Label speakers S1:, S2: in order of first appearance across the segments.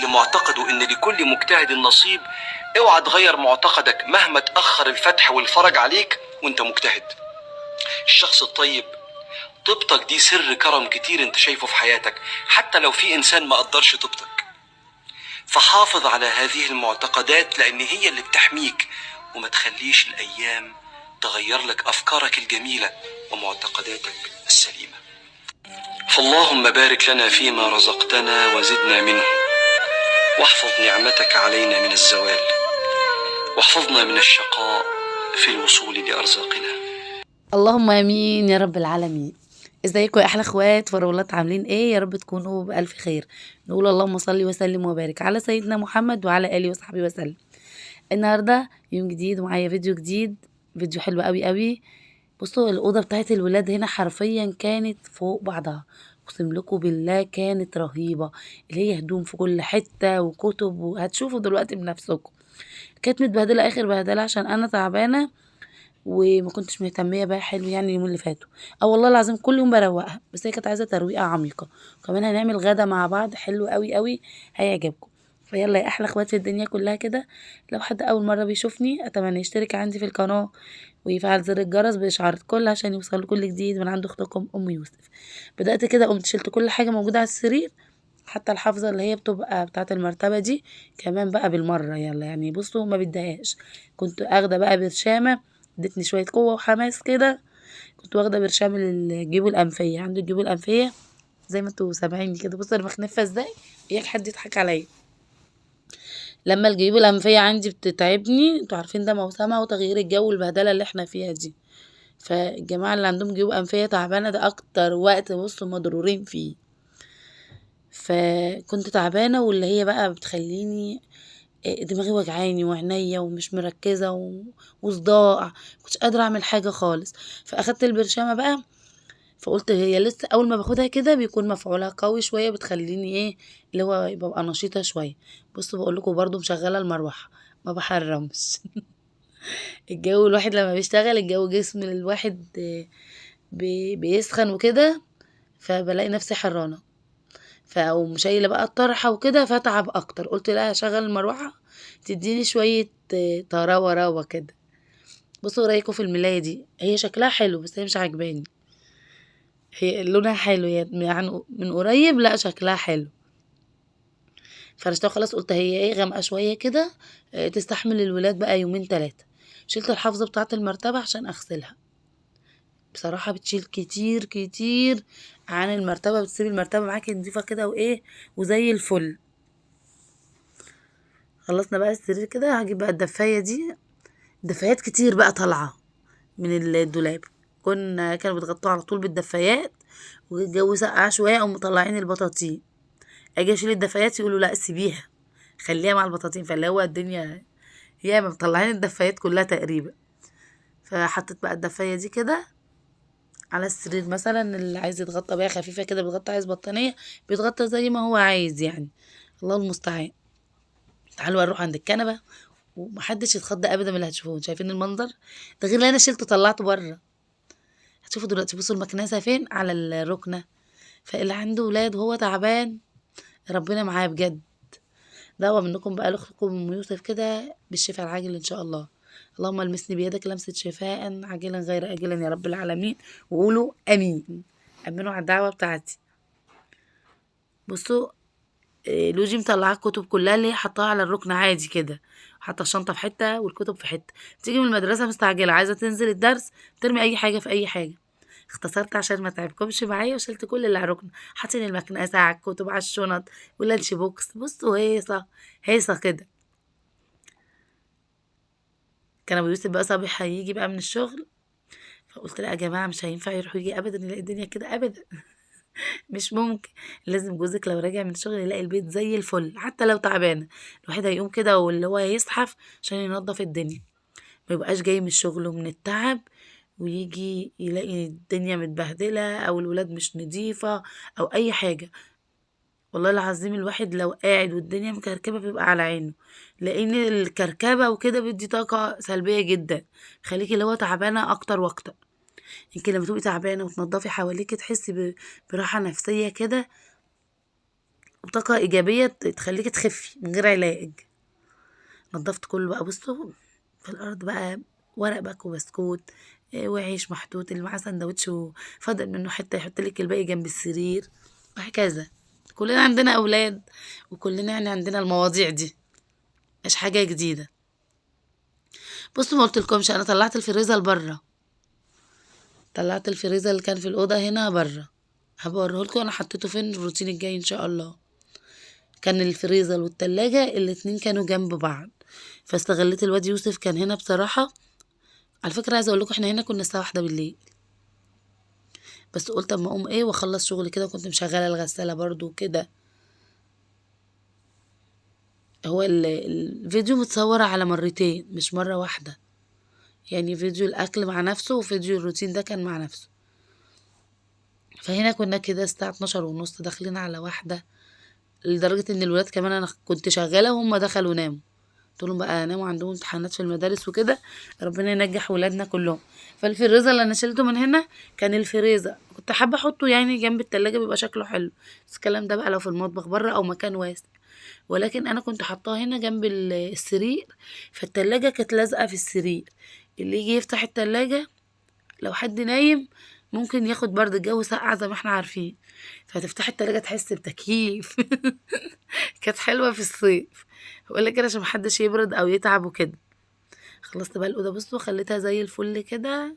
S1: اللي معتقده ان لكل مجتهد نصيب، اوعى تغير معتقدك مهما تأخر الفتح والفرج عليك وانت مجتهد. الشخص الطيب، طيبتك دي سر كرم كتير انت شايفه في حياتك، حتى لو في انسان ما قدرش طيبتك. فحافظ على هذه المعتقدات لان هي اللي بتحميك، وما تخليش الايام تغير لك افكارك الجميلة ومعتقداتك السليمة. فاللهم بارك لنا فيما رزقتنا وزدنا منه، واحفظ نعمتك علينا من الزوال، واحفظنا من الشقاء في الوصول لأرزاقنا.
S2: اللهم امين يا رب العالمين. ازيكم يا احلى اخوات فراولات، عاملين ايه؟ يا رب تكونوا بالف خير. نقول اللهم صل وسلم وبارك على سيدنا محمد وعلى اله وصحبه وسلم. النهارده يوم جديد ومعايا فيديو جديد، فيديو حلو قوي قوي. بصوا الاوضة بتاعت الولاد هنا حرفيا كانت فوق بعضها، اقسم لكم بالله كانت رهيبة، اللي هي هدوم في كل حتة وكتب، وهتشوفوا دلوقتي بنفسكم. كانت متبهدله اخر بهدله عشان انا تعبانة وما كنتش مهتميه بقى حلو يعني اليومين اللي فاتوا، او والله العظيم كل يوم بروقها، بس هي كانت عايزه ترويقه عميقة. وكمان هنعمل غدا مع بعض حلو قوي قوي هيعجبكم. فيلا يا احلى اخوات في الدنيا كلها كده، لو حد اول مرة بيشوفني اتمنى يشترك عندي في القناة ويفعل زر الجرس باشعارات كل عشان يوصل كل جديد من عند اختكم ام يوسف. بدات كده قمت شلت كل حاجة موجودة على السرير، حتى الحافظة اللي هي بتبقى بتاعه المرتبة دي كمان بقى بالمرة. يلا يعني بصوا ما بديهاش، كنت اخده بقى برشامه ادتني شوية قوة وحماس كده. كنت واخده برشام الجيوب الانفيه، عنده الجيوب الانفيه زي ما انتوا سامعيني كده. بصوا انا مخنفه ازاي، اياك حد يضحك عليا. لما الجيوب الانفيه عندي بتتعبني، انتوا عارفين ده موسمها وتغيير الجو والبهدله اللي احنا فيها دي، فالجماعه اللي عندهم جيوب انفيه تعبانة ده اكتر وقت بصوا مضرورين فيه. فكنت تعبانة واللي هي بقى بتخليني دماغي وجعاني وعينيا ومش مركزه وصداع، مكنتش قادرة اعمل حاجة خالص. فاخدت البرشامه بقى، فقلت هي لسه اول ما باخدها كده بيكون مفعولها قوي شوية، بتخليني ايه اللي هو ببقى نشيطه شوية. بصوا بقول لكم برده مشغله المروحة ما بحرمش. الجو الواحد لما بيشتغل الجو جسم الواحد بيسخن وكده، فبلاقي نفسي حرانه، فاقوم شايله بقى الطرحة وكده فاتعب اكتر. قلت لا هشغل المروحة تديني شوية طراوه راوه كده. بصوا رايكم في الملايه دي؟ هي شكلها حلو بس هي مش عاجباني، هي لونها حلو يعني من قريب لا شكلها حلو. فرشتها خلاص، قلت هي ايه غامقه شوية كده تستحمل الولاد بقى يومين تلاتة. شلت الحافظة بتاعه المرتبة عشان اغسلها، بصراحة بتشيل كتير كتير عن المرتبة، بتسيب المرتبة معاكي نضيفه كده وايه وزي الفل. خلصنا بقى السرير كده، هجيب بقى الدفايه دي، دفايات كتير بقى طالعه من الدولاب، كانوا بيتغطوا على طول بالدفايات، والجو سقع شوية قاموا مطلعين البطاطين. اجي اشيل الدفايات يقولوا لا سيبيها خليها مع البطاطين، فاللي هو الدنيا ياما مطلعين الدفايات كلها تقريبا. فحطيت بقى الدفايه دي كده على السرير، مثلا اللي عايز يتغطى بيها خفيفة كده بيتغطى، عايز بطانيه بيتغطى زي ما هو عايز يعني، الله المستعان. تعالوا نروح عند الكنبة ومحدش يتخض ابدا من اللي هتشوفوه. شايفين المنظر ده؟ غير اللي انا شلته طلعته بره، هتشوفوا دلوقتي. بصوا المكنسة فين، على الركنه. فاللي عنده ولاد وهو تعبان ربنا معاه بجد. دعوه منكم بقى لاختكم ام يوسف كده بالشفاء العاجل ان شاء الله. اللهم المسني بيدك لمسه شفاء عاجلا غير اجلا يا رب العالمين، وقولوا امين، امنوا على الدعوة بتاعتي. بصوا لوجي مطلعه الكتب كلها اللي هي حطاها على الركن عادي كده، حاطه الشنطة في حتة والكتب في حتة. بتيجي من المدرسة مستعجلة عايزه تنزل الدرس، ترمي اي حاجة في اي حاجة. اختصرت عشان ما تعبكمش معايا وشلت كل اللي على الركن، حاطين المكنسة على الكتب على الشنط وال lunch box. بصوا هيصه هيصه كده. كان ابو يوسف بقى صبح هيجي بقى من الشغل، فقلت لا يا جماعة مش هينفع يروح يجي ابدا يلاقي الدنيا كده ابدا، مش ممكن. لازم جوزك لو راجع من الشغل يلاقي البيت زي الفل حتى لو تعبانة. الواحد هيقوم كده واللي هو هيزحف عشان ينظف الدنيا، ما يبقاش جاي من الشغل ومن التعب ويجي يلاقي الدنيا متبهدله او الولاد مش نظيفة او اي حاجة. والله العظيم الواحد لو قاعد والدنيا مكركبه بيبقى على عينه، لان الكركبه وكده بيدي طاقة سلبية جدا، خليكي اللي هو تعبانة اكتر واكتر. يمكن لما تبقي تعبانة وتنضفي حواليكي تحسي براحة نفسية كده، وطاقة ايجابية تخليكي تخفي من غير علاج. نظفت كله بقى، بصوا في الارض بقى ورق باكو بسكوت، وعيش محطوط، اللي معاه سندوتش وفضل منه حتة يحط لك الباقي جنب السرير وهكذا. كلنا عندنا اولاد وكلنا يعني عندنا المواضيع دي، مش حاجة جديدة. بصوا ما قلتلكمش انا طلعت الفريزر بره، طلعت الفريزر اللي كان في الاوضة هنا بره، هبقى اوريهولكم انا حطيته فين الروتين الجاي ان شاء الله. كان الفريزر والتلاجة الاتنين كانوا جنب بعض، فاستغليت الواد يوسف كان هنا. بصراحة على فكرة عايزه اقول لكم احنا هنا كنا الساعة 1 بالليل، بس قلت اما اقوم ايه واخلص شغل كده، كنت مشغله الغسالة برضو وكده. هو الفيديو متصور على مرتين مش مرة واحدة، يعني فيديو الاكل مع نفسه وفيديو الروتين ده كان مع نفسه. فهنا كنا كده الساعة 12:30 داخلين على 1، لدرجة ان الولاد كمان انا كنت شغالة وهم دخلوا ناموا، قلت لهم بقى ناموا عندهم امتحانات في المدارس وكده، ربنا ينجح ولادنا كلهم. فالفريزر اللي انا شلته من هنا كان الفريزر كنت حابة احطه يعني جنب التلاجة بيبقى شكله حلو، بس الكلام ده بقى لو في المطبخ بره او مكان واسع، ولكن انا كنت حطاه هنا جنب السرير، فالتلاجة كانت لازقه في السرير، اللي يجي يفتح التلاجة لو حد نايم ممكن ياخد برد، الجو ساقع زي ما احنا عارفين، فتفتح التلاجة تحس بتكييف. كانت حلوة في الصيف، بقول لك كده عشان محدش يبرد او يتعب وكده. خلصت بقى الاوضة بصوا خليتها زي الفل كده،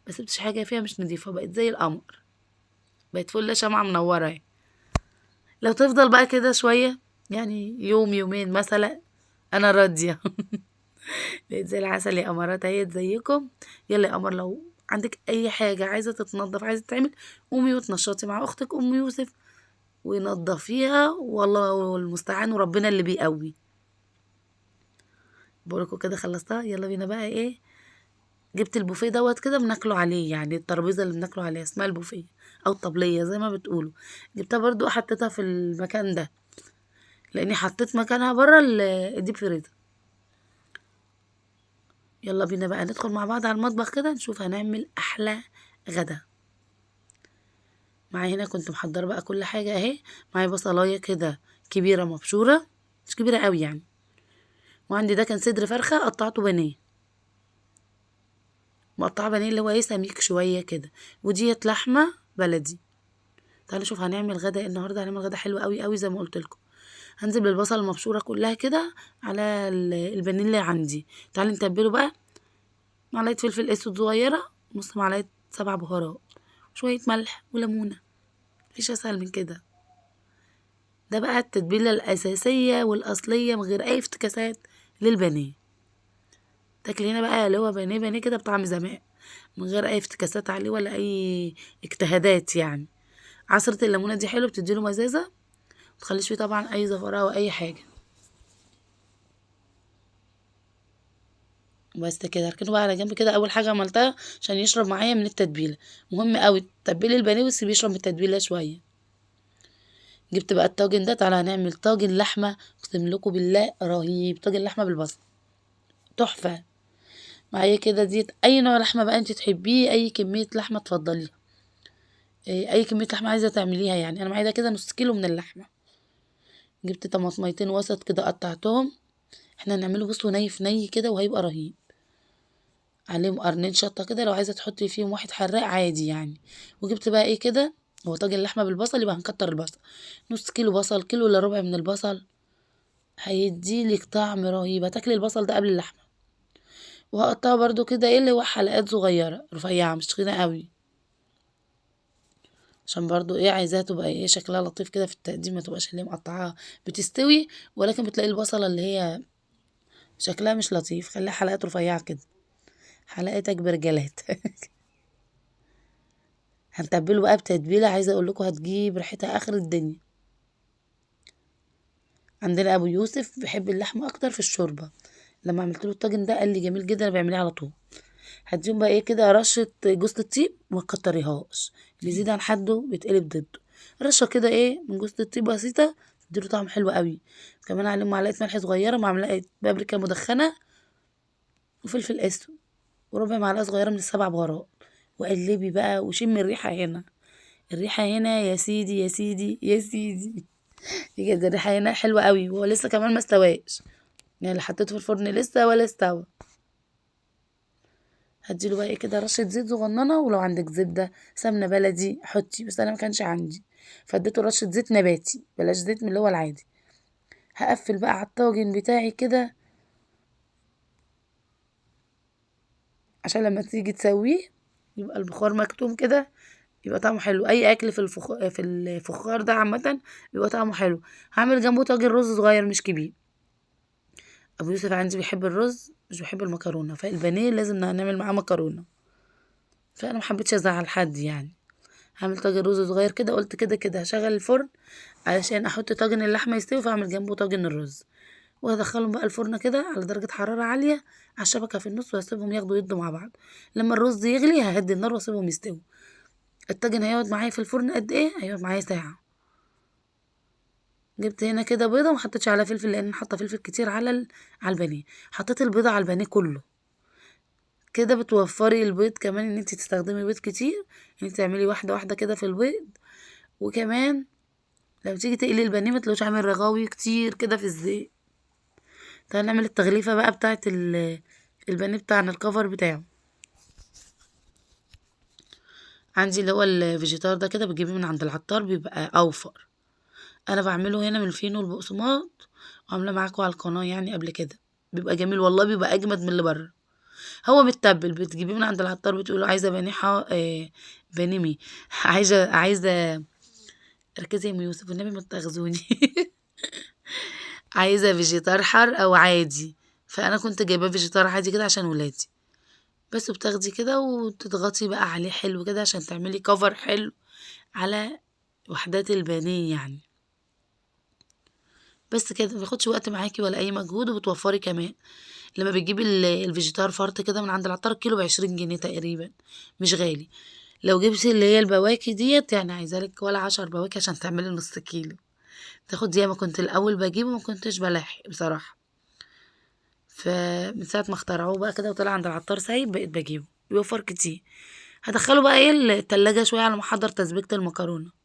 S2: ما سبتش حاجة فيها مش نظيفة، بقت زي القمر، بقت فل شمعة منورة اهي. لو تفضل بقى كده شوية يعني يوم يومين مثلا انا راضية. بقت زي العسل يا قمرات اهي زيكم. يلا يا قمر لو عندك اي حاجة عايزه تتنظف عايزه تتعمل قومي وتنشطي مع اختك ام يوسف ونضفيها، والله المستعان وربنا اللي بيقوي. بقولكوا كده خلصتها. يلا بينا بقى ايه، جبت البوفيه دوت كده بناكله عليه، يعني الترابيزة اللي بناكله عليها اسمها البوفيه او الطبلية زي ما بتقولوا، جبتها برضو حطيتها في المكان ده لاني حطيت مكانها بره ال deep freezer. يلا بينا بقى ندخل مع بعض على المطبخ كده نشوف هنعمل احلى غدا. معايا هنا كنت محضرة بقى كل حاجة اهي، معايا بصلايه كده كبيرة مبشوره مش كبيرة قوي يعني، وعندي ده كان صدر فرخة قطعته بانيه، مقطعه بانيه اللي هو ايه سميك شوية كده، وديت لحمه بلدي. تعالوا نشوف هنعمل غدا النهارده، هنعمل غدا حلو قوي قوي زي ما قلت لكم. هنزل بالبصل المبشوره كلها كده على البانيه اللي عندي. تعالوا نتبله بقى، معلقه فلفل اسود صغيرة، نص معلقه 7 بهارات، شوية ملح وليمونه، مفيش اسهل من كده. ده بقى التتبيله الاساسية والاصليه من غير اي افتكاسات للبانيه. تاكلي هنا بقى اللي هو بانيه بانيه كده بطعم زمان من غير اي افتكاسات عليه ولا اي اجتهادات يعني. عصره الليمونه دي حلوة بتديله مزازه، متخليش فيه طبعا اي زفره او اي حاجة. بس كده هركنه بقى على جنب كده. اول حاجة عملتها عشان يشرب معايا من التتبيله، مهم قوي تتبيلي البانيه وتسيبيه يشرب من التتبيله شوية. جبت بقى الطاجن ده، تعالى هنعمل طاجن لحمه، اقسم لكم بالله رهيب، طاجن لحمه بالبصل تحفة. معايا كده ديت اي نوع لحمه بقى انت تحبيه، اي كمية لحمه تفضليها، اي كمية لحمه عايزه تعمليها يعني. انا معايا ده كده نص كيلو من اللحمة. جبت طماطميتين وسط كده قطعتهم، احنا هنعمله بصوا ني في ني كده وهيبقى رهيب. عليهم قرنين شطه كده، لو عايزه تحطي فيهم واحد حراق عادي يعني. وجبت بقى ايه كده، هو طاجن لحمه بالبصل يبقى هنكتر البصل، نص كيلو بصل، كيلو الا ربع من البصل، هيديلك طعم رهيب. هتاكلي البصل ده قبل اللحمة. وهقطعه برده كده ايه اللي هو حلقات صغيرة رفيعة مش تخينة قوي، عشان برضو ايه عايزاها تبقى ايه شكلها لطيف كده في التقديم، ما تبقاش اللي مقطعاها بتستوي ولكن بتلاقي البصله اللي هي شكلها مش لطيف. خليها حلقات رفيعة كده، حلقاتك برجلات. هنتبله بقى بتتبيله عايزه اقول لكم هتجيب ريحتها اخر الدنيا. عندنا ابو يوسف بيحب اللحمة اكتر في الشوربة، لما عملت له الطاجن ده قال لي جميل جدا، انا بعمليه على طول. هديهم بقى ايه كده رشه جوز الطيب، ما تكتريهاش، اللي يزيد عن حده بيتقلب ضده. رشه كده ايه من جوز الطيب بسيطة تديله طعم حلو قوي. كمان عليهم معلقه ملح صغيرة مع معلقه بابريكا مدخنه وفلفل اسود وربع معلقه صغيرة من السبع بهارات، وقلبي بقى وشمي الريحة هنا، الريحة هنا يا سيدي يا سيدي يا سيدي. بجد الريحة هنا حلوة قوي، وهو لسه كمان ما استواش يعني، اللي حطيته في الفرن لسه ولا استوى. هديله بقى ايه كده رشه زيت صغننه، ولو عندك زبدة سمنه بلدي حطي، بس انا ما كانش عندي فاديته رشه زيت نباتي، بلاش زيت من اللي هو العادي. هقفل بقى على الطاجن بتاعي كده عشان لما تيجي تسويه يبقى البخار مكتوم كده، يبقى طعمه حلو. اي اكل في الفخار ده عامة بيبقى طعمه حلو. هعمل جنبه طاجن رز صغير مش كبير. ابو يوسف عندي بيحب الرز مش بيحب المكرونه، فالبانيه لازم نعمل معاه مكرونه، فانا ما حبيتش ازعل حد يعني. هعمل طاجن رز صغير كده، قلت كده كده هشغل الفرن علشان احط طاجن اللحمة يستوي، فاعمل جنبه طاجن الرز، وهدخلهم بقى الفرن كده على درجه حرارة عالية على الشبكة في النص، وهسيبهم ياخدوا يدوا مع بعض. لما الرز يغلي ههدي النار واسيبهم يستووا. الطاجن هيقعد معايا في الفرن قد ايه؟ هيقعد معايا ساعة. جبت هنا كده بيضة وما حطيتش عليها فلفل لان حاطه فلفل كتير على البانيه. حطيت البيضة على البانيه كله كده، بتوفري البيض كمان ان انت تستخدمي بيض كتير، ان انت تعملي واحدة واحدة كده في البيض. وكمان لو تيجي تقلي البانيه ما تلاقوش عامل رغاوي كتير كده في الزيت. تعالى نعمل التغليفه بقى بتاعه البانيه بتاعنا، الكفر بتاعه. عندي اللي هو الفيجيتار ده كده بتجيبيه من عند العطار بيبقى اوفر. انا بعمله هنا من الفينو والبقسماط، وعامله معاكم على القناة يعني قبل كده، بيبقى جميل والله، بيبقى اجمد من اللي بره. هو متبل، بتجيبيه من عند العطار بتقوله عايزه بانيه بانيه مين، عايزه ركزي يا ام يوسف والنبي ما تاخذوني عايزه فيجيتار حار او عادي، فانا كنت جايباه فيجيتار عادي كده عشان ولادي بس. بتاخدي كده وتضغطي بقى عليه حلو كده عشان تعملي كفر حلو على وحدات البانيه يعني. بس كده ما بياخدش وقت معاكي ولا اي مجهود، وبتوفري كمان. لما بتجيبي الفيجيتار فرط كده من عند العطار كيلو ب20 جنيه تقريبا، مش غالي. لو جبتي اللي هي البواكي ديت يعني عايزالك ولا 10 بواكي عشان تعملي نص كيلو. تاخد ياما، كنت الاول بجيبه ما كنتش بلاحق بصراحة، فمن ساعة ما اخترعوه بقى كده وطلع عند العطار سايب بقيت بجيبه، بيوفر كتير. هدخله بقى ايه التلاجة شوية على ما احضر تسبيكه المكرونه.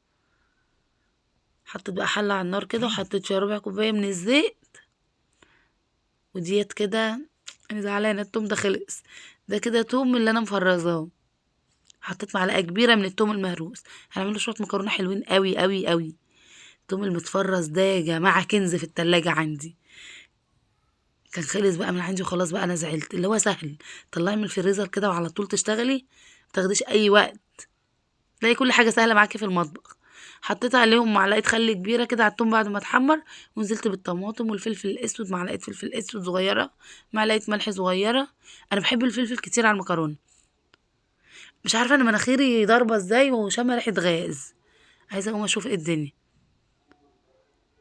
S2: حطيت بقى حله على النار كده، وحطيت فيها ربع كوباية من الزيت، وديت كده انا زعلانة التوم ده خلص، ده كده توم اللي انا مفرزاه. حطيت معلقه كبيرة من التوم المهروس. هنعمل شوية مكرونه حلوين قوي قوي قوي. التوم المتفرز ده يا جماعة كنز في التلاجة عندي، كان خلص بقى من عندي وخلاص بقى انا زعلت. اللي هو سهل، طلعي من الفريزر كده وعلى طول تشتغلي، ما تاخديش اي وقت، تلاقي كل حاجة سهلة معاكي في المطبخ. حطيت عليهم معلقه خل كبيرة كده على التوم بعد ما اتحمر، ونزلت بالطماطم والفلفل الاسود، معلقه فلفل اسود صغيرة، معلقه ملح صغيرة. انا بحب الفلفل كتير على المكرونه، مش عارفه انا مناخيري ضاربه ازاي وشامه ريحه غاز، عايزه اقوم اشوف ايه الدنيا.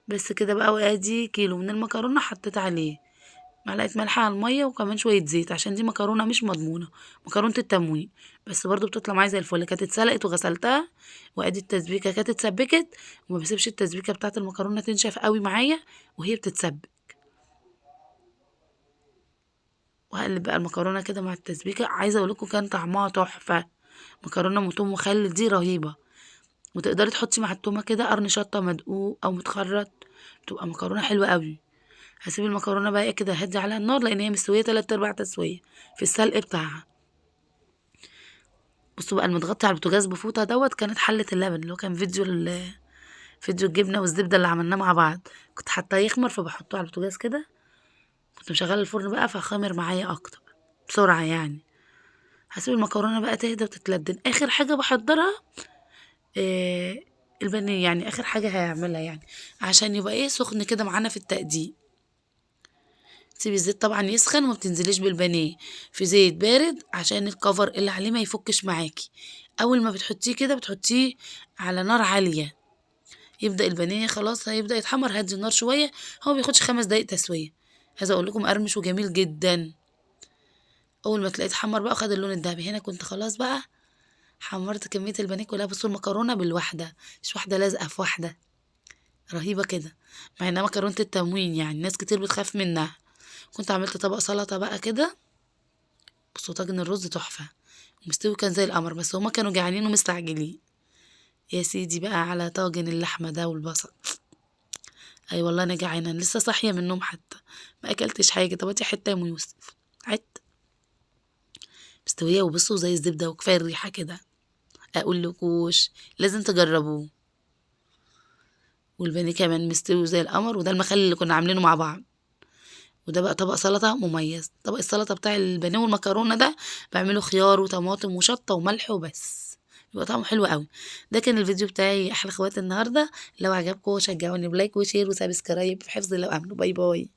S2: بس كده بقى. وادي كيلو من المكرونه حطيت عليه معلقه ملح على المية، وكمان شوية زيت عشان دي مكرونه مش مضمونه، مكرونه التموين، بس برضو بتطلع معايا زي الفل. كانت اتسلقت وغسلتها، وادي التسبيكه كانت اتسبكت، وما بسيبش التسبيكه بتاعه المكرونه تنشف قوي معايا وهي بتتسبك. وهقلب بقى المكرونه كده مع التسبيكه. عايزه اقول لكم كان طعمها تحفة، مكرونه وتوم وخل دي رهيبة. وتقدري تحطي مع التومه كده قرن شطه مدقوق او متخرط، بتبقى مكرونه حلوة قوي. هسيب المكرونه بقى كده هدي عليها النار لان هي مستوية 3/4 تسويه في السلق بتاعها. بصوا بقى المتغطي على البوتاجاز بفوطه دوت كانت حله اللبن، اللي هو كان فيديو الجبنة والزبده اللي عملناه مع بعض، كنت حاطاه يخمر فبحطه على البوتاجاز كده. كنت مشغله الفرن بقى فخمر معايا اكتر بسرعة يعني. هسيب المكرونه بقى تهدى وتتلدن. اخر حاجة بحضرها البانيه، يعني اخر حاجة هعملها يعني عشان يبقى ايه سخن كده معانا في التقديم. تسيبي الزيت طبعا يسخن وما بتنزليش بالبانيه في زيت بارد عشان الكفر اللي عليه ما يفكش معاكي. اول ما بتحطيه كده بتحطيه على نار عالية، يبدا البانيه خلاص هيبدا يتحمر. هدي النار شوية، هو ما بياخدش 5 دقايق تسويه. عايزه اقول لكم قرمش وجميل جدا. اول ما تلاقيه اتحمر بقى وخد اللون الذهبي، هنا كنت خلاص بقى حمرت كمية البانيه كلها. بصوا المكرونه بالواحده، مش واحدة لازقه في واحدة، رهيبة كده، مع انها مكرونه التموين يعني ناس كتير بتخاف منها. كنت عملت طبق سلطة بقى كده. بصوا طاجن الرز تحفة ومستوي كان زي القمر، بس هما كانوا جعانين ومستعجلين. يا سيدي بقى على طاجن اللحمة ده والبصل، اي والله انا جعانة، انا لسه صاحية من النوم، حتى ما اكلتش حاجة. طب هاتي حتة يا ام يوسف، حتة مستوية، وبصوا زي الزبدة، وكفاية الريحة كده، اقول لكوش لازم تجربوه. والبانيه كمان مستوي زي القمر، وده المخلل اللي كنا عاملينه مع بعض. وده بقى طبق سلطة مميز، طبق السلطة بتاع البانيه والمكرونه ده بعمله خيار وطماطم وشطه وملح وبس، بيبقى طعمه حلو قوي. ده كان الفيديو بتاعي احلى اخوات النهارده. لو عجبكم شجعوني ب like و share و subscribe. في حفظ الله وامنه. bye bye.